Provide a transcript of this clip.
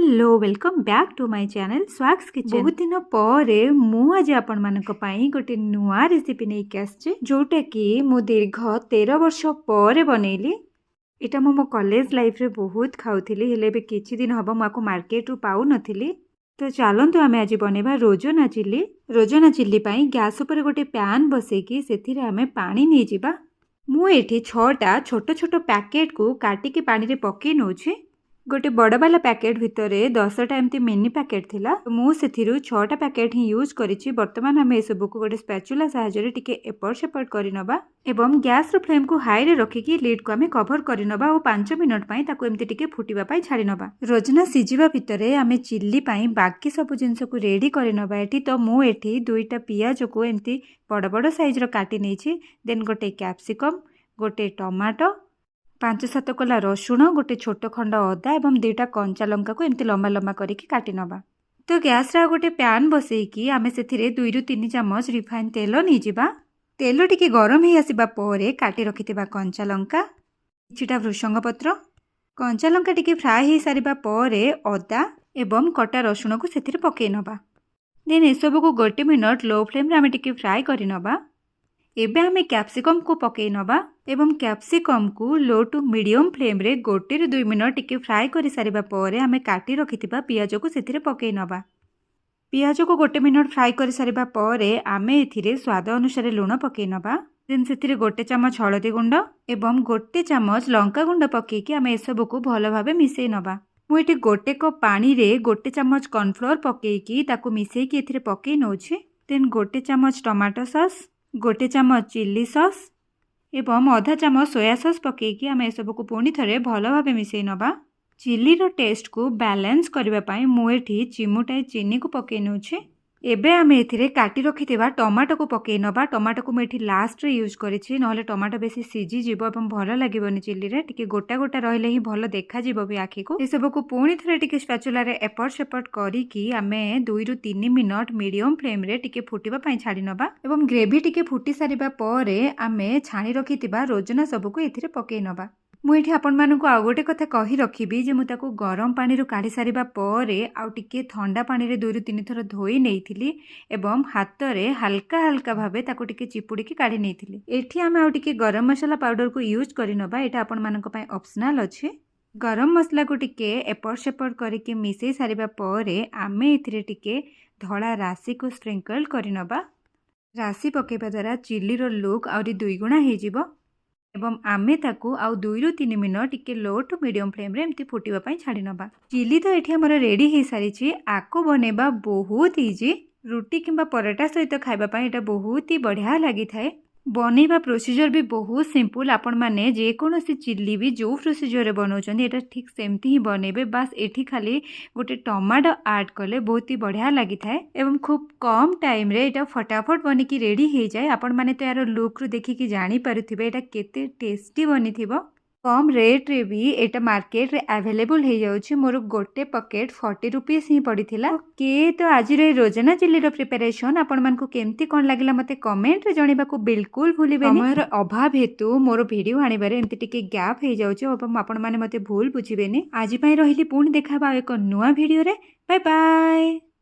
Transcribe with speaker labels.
Speaker 1: Hello, welcome back to my channel Swags Kitchen। ବହୁତ ଦିନ ପରେ ମୁଁ ଆଜି ଆପଣମାନଙ୍କ ପାଇଁ ଗୋଟେ ନୂଆ ରେସିପି ନେଇକି ଆସିଛି, ଯୋଉଟାକି ମୁଁ ଦୀର୍ଘ 13 ବର୍ଷ ପରେ ବନେଇଲି। ଏଇଟା ମୁଁ ମୋ କଲେଜ ଲାଇଫରେ ବହୁତ ଖାଉଥିଲି, ହେଲେ ଏବେ କିଛି ଦିନ ହେବ ମୁଁ ଆକୁ ମାର୍କେଟରୁ ପାଉନଥିଲି। ତ ଚାଲନ୍ତୁ, ଆମେ ଆଜି ବନେଇବା ରୋଜନା ଚିଲି। ରୋଜନା ଚିଲି ପାଇଁ ଗ୍ୟାସ୍ ଉପରେ ଗୋଟେ ପ୍ୟାନ୍ ବସେଇକି ସେଥିରେ ଆମେ ପାଣି ନେଇଯିବା। ମୁଁ ଏଠି ଛଅଟା ଛୋଟ ଛୋଟ ପ୍ୟାକେଟକୁ କାଟିକି ପାଣିରେ ପକେଇ ନେଉଛି। ଗୋଟେ ବଡ଼ ବାଲା ପ୍ୟାକେଟ୍ ଭିତରେ 10ଟା ଏମିତି ମିନି ପ୍ୟାକେଟ୍ ଥିଲା। ମୁଁ ସେଥିରୁ ଛଅଟା ପ୍ୟାକେଟ୍ ହିଁ ୟୁଜ୍ କରିଛି। ବର୍ତ୍ତମାନ ଆମେ ଏସବୁକୁ ଗୋଟେ ସ୍ପାଚୁଲା ସାହାଯ୍ୟରେ ଟିକେ ଏପଟ ସେପଟ କରିନେବା ଏବଂ ଗ୍ୟାସ୍ର ଫ୍ଲେମ୍କୁ ହାଇରେ ରଖିକି ଲିଡ୍କୁ ଆମେ କଭର୍ କରିନେବା ଓ 5 ମିନିଟ୍ ପାଇଁ ତାକୁ ଏମିତି ଟିକେ ଫୁଟିବା ପାଇଁ ଛାଡ଼ି ନେବା। ରୋଜନା ସିଝିବା ଭିତରେ ଆମେ ଚିଲି ପାଇଁ ବାକି ସବୁ ଜିନିଷକୁ ରେଡ଼ି କରିନେବା ଏଠି। ତ ମୁଁ ଏଠି ଦୁଇଟା ପିଆଜକୁ ଏମିତି ବଡ଼ ବଡ଼ ସାଇଜ୍ର କାଟି ନେଇଛି। ଦେନ୍ ଗୋଟେ କ୍ୟାପ୍ସିକମ୍, ଗୋଟେ ଟମାଟୋ, ପାଞ୍ଚ ସାତ କୋଲା ରସୁଣ, ଗୋଟେ ଛୋଟ ଖଣ୍ଡ ଅଦା ଏବଂ ଦୁଇଟା କଞ୍ଚା ଲଙ୍କାକୁ ଏମିତି ଲମ୍ବା ଲମ୍ବା କରିକି କାଟି ନେବା। ତ ଗ୍ୟାସ୍ରେ ଆଉ ଗୋଟେ ପ୍ୟାନ୍ ବସେଇକି ଆମେ ସେଥିରେ 2ରୁ 3 ଚାମଚ ରିଫାଇନ୍ ତେଲ ନେଇଯିବା। ତେଲ ଟିକେ ଗରମ ହେଇ ଆସିବା ପରେ କାଟି ରଖିଥିବା କଞ୍ଚା ଲଙ୍କା, କିଛିଟା ଭୃଷଙ୍ଗ ପତ୍ର, କଞ୍ଚା ଲଙ୍କା ଟିକେ ଫ୍ରାଏ ହେଇସାରିବା ପରେ ଅଦା ଏବଂ କଟା ରସୁଣକୁ ସେଥିରେ ପକାଇ ନେବା। ଦେନ୍ ଏସବୁକୁ ଗୋଟେ ମିନିଟ୍ ଲୋ ଫ୍ଲେମ୍ରେ ଆମେ ଟିକେ ଫ୍ରାଏ କରିନେବା। ଏବେ ଆମେ କ୍ୟାପ୍ସିକମ୍କୁ ପକାଇ ନେବା ଏବଂ କ୍ୟାପ୍ସିକମ୍କୁ ଲୋ ଟୁ ମିଡ଼ିୟମ୍ ଫ୍ଲେମ୍ରେ 1ରୁ 2 ମିନିଟ୍ ଟିକେ ଫ୍ରାଏ କରିସାରିବା ପରେ ଆମେ କାଟି ରଖିଥିବା ପିଆଜକୁ ସେଥିରେ ପକାଇ ନେବା। ପିଆଜକୁ ଗୋଟେ ମିନିଟ୍ ଫ୍ରାଏ କରିସାରିବା ପରେ ଆମେ ଏଥିରେ ସ୍ୱାଦ ଅନୁସାରେ ଲୁଣ ପକାଇ ନେବା। ଦେନ୍ ସେଥିରେ ଗୋଟେ ଚାମଚ ହଳଦୀ ଗୁଣ୍ଡ ଏବଂ ଗୋଟେ ଚାମଚ ଲଙ୍କା ଗୁଣ୍ଡ ପକାଇକି ଆମେ ଏସବୁକୁ ଭଲ ଭାବେ ମିଶାଇ ନେବା। ମୁଁ ଏଠି ଗୋଟେ କପ୍ ପାଣିରେ ଗୋଟେ ଚାମଚ କର୍ଣ୍ଣଫ୍ଲୋର୍ ପକାଇକି ତାକୁ ମିଶାଇକି ଏଥିରେ ପକାଇ ନେଉଛି। ଦେନ୍ ଗୋଟେ ଚାମଚ ଟମାଟୋ ସସ୍, ଗୋଟେ ଚାମଚ ଚିଲି ସସ୍ ଏବଂ ଅଧା ଚାମଚ ସୋୟା ସସ୍ ପକାଇକି ଆମେ ଏସବୁକୁ ପୁଣି ଥରେ ଭଲ ଭାବେ ମିଶାଇ ନେବା। ଚିଲିର ଟେଷ୍ଟକୁ ବାଲାନ୍ସ କରିବା ପାଇଁ ମୁଁ ଏଠି ଚିମୁଟାଏ ଚିନିକୁ ପକାଇ ନେଉଛି। ଏବେ ଆମେ ଏଥିରେ କାଟି ରଖିଥିବା ଟମାଟୋକୁ ପକାଇ ନେବା। ଟମାଟୋକୁ ମୁଁ ଏଠି ଲାଷ୍ଟରେ ୟୁଜ୍ କରିଛି, ନହେଲେ ଟମାଟୋ ବେଶୀ ସିଝିଯିବ ଏବଂ ଭଲ ଲାଗିବନି ଚିଲିରେ। ଟିକେ ଗୋଟା ଗୋଟା ରହିଲେ ହିଁ ଭଲ ଦେଖାଯିବ ବି ଆଖିକୁ। ଏସବୁକୁ ପୁଣି ଥରେ ଟିକେ ସ୍ପାଚୁଲାରେ ଏପଟ ସେପଟ କରିକି ଆମେ 2ରୁ 3 ମିନିଟ୍ ମିଡ଼ିୟମ୍ ଫ୍ଲେମ୍ରେ ଟିକେ ଫୁଟିବା ପାଇଁ ଛାଡ଼ି ନେବା ଏବଂ ଗ୍ରେଭି ଟିକେ ଫୁଟି ସାରିବା ପରେ ଆମେ ଛାଣି ରଖିଥିବା ରୋଜନା ସବୁକୁ ଏଥିରେ ପକାଇ ନେବା। ମୁଁ ଏଠି ଆପଣମାନଙ୍କୁ ଆଉ ଗୋଟେ କଥା କହି ରଖିବି ଯେ ମୁଁ ତାକୁ ଗରମ ପାଣିରୁ କାଢ଼ି ସାରିବା ପରେ ଆଉ ଟିକେ ଥଣ୍ଡା ପାଣିରେ 2ରୁ 3 ଥର ଧୋଇ ନେଇଥିଲି ଏବଂ ହାତରେ ହାଲକା ହାଲକା ଭାବେ ତାକୁ ଟିକେ ଚିପୁଡ଼ିକି କାଢ଼ି ନେଇଥିଲି। ଏଠି ଆମେ ଆଉ ଟିକେ ଗରମ ମସଲା ପାଉଡ଼ରକୁ ୟୁଜ୍ କରିନେବା। ଏଇଟା ଆପଣମାନଙ୍କ ପାଇଁ ଅପସନାଲ୍ ଅଛି। ଗରମ ମସଲାକୁ ଟିକେ ଏପଟ ସେପଟ କରିକି ମିଶାଇ ସାରିବା ପରେ ଆମେ ଏଥିରେ ଟିକେ ଧଳା ରାଶିକୁ ସ୍ପ୍ରିଙ୍କଲ୍ କରିନେବା। ରାଶି ପକାଇବା ଦ୍ୱାରା ଚିଲିର ଲୁକ୍ ଆହୁରି ଦୁଇଗୁଣା ହେଇଯିବ ଏବଂ ଆମେ ତାକୁ ଆଉ 2ରୁ 3 ମିନିଟ୍ ଟିକେ ଲୋ ଟୁ ମିଡ଼ିୟମ୍ ଫ୍ଲେମ୍ରେ ଏମିତି ଫୁଟିବା ପାଇଁ ଛାଡ଼ି ନେବା। ଚିଲି ତ ଏଠି ଆମର ରେଡ଼ି ହେଇସାରିଛି। ଆକୁ ବନେଇବା ବହୁତ ଇଜି। ରୁଟି କିମ୍ବା ପରଟା ସହିତ ଖାଇବା ପାଇଁ ଏଇଟା ବହୁତ ହି ବଢ଼ିଆ ଲାଗିଥାଏ। ବନେଇବା ପ୍ରୋସିଜର୍ ବି ବହୁତ ସିମ୍ପଲ୍। ଆପଣମାନେ ଯେକୌଣସି ଚିଲି ବି ଯେଉଁ ପ୍ରୋସିଜର୍ରେ ବନାଉଛନ୍ତି, ଏଇଟା ଠିକ୍ ସେମିତି ହିଁ ବନେଇବେ। ବାସ୍, ଏଠି ଖାଲି ଗୋଟେ ଟମାଟୋ ଆଡ଼୍ କଲେ ବହୁତ ହି ବଢ଼ିଆ ଲାଗିଥାଏ ଏବଂ ଖୁବ୍ କମ୍ ଟାଇମ୍ରେ ଏଇଟା ଫଟାଫଟ ବନିକି ରେଡ଼ି ହେଇଯାଏ। ଆପଣମାନେ ତ ଏହାର ଲୁକ୍ରୁ ଦେଖିକି ଜାଣିପାରୁଥିବେ ଏଇଟା କେତେ ଟେଷ୍ଟି ବନିଥିବ। କମ୍ ରେଟ୍ରେ ବି ଏଇଟା ମାର୍କେଟରେ ଆଭେଲେବୁଲ୍ ହେଇଯାଉଛି। ମୋର ଗୋଟେ ପକେଟ୍ 40 ରୁପିସ୍ ହିଁ ପଡ଼ିଥିଲା। ଓକେ, ତ ଆଜିର ଏଇ ରୋଜନା ଚିଲିର ପ୍ରିପାରେସନ୍ ଆପଣମାନଙ୍କୁ କେମିତି କ'ଣ ଲାଗିଲା, ମୋତେ କମେଣ୍ଟରେ ଜଣାଇବାକୁ ବିଲକୁଲ ଭୁଲିବେନି। ସମୟର ଅଭାବ ହେତୁ ମୋର ଭିଡ଼ିଓ ଆଣିବାରେ ଏମିତି ଟିକେ ଗ୍ୟାପ୍ ହେଇଯାଉଛି ଏବଂ ଆପଣମାନେ ମୋତେ ଭୁଲ ବୁଝିବେନି। ଆଜି ପାଇଁ ରହିଲି। ପୁଣି ଦେଖା ଆଉ ଏକ ନୂଆ ଭିଡ଼ିଓରେ। Bye bye.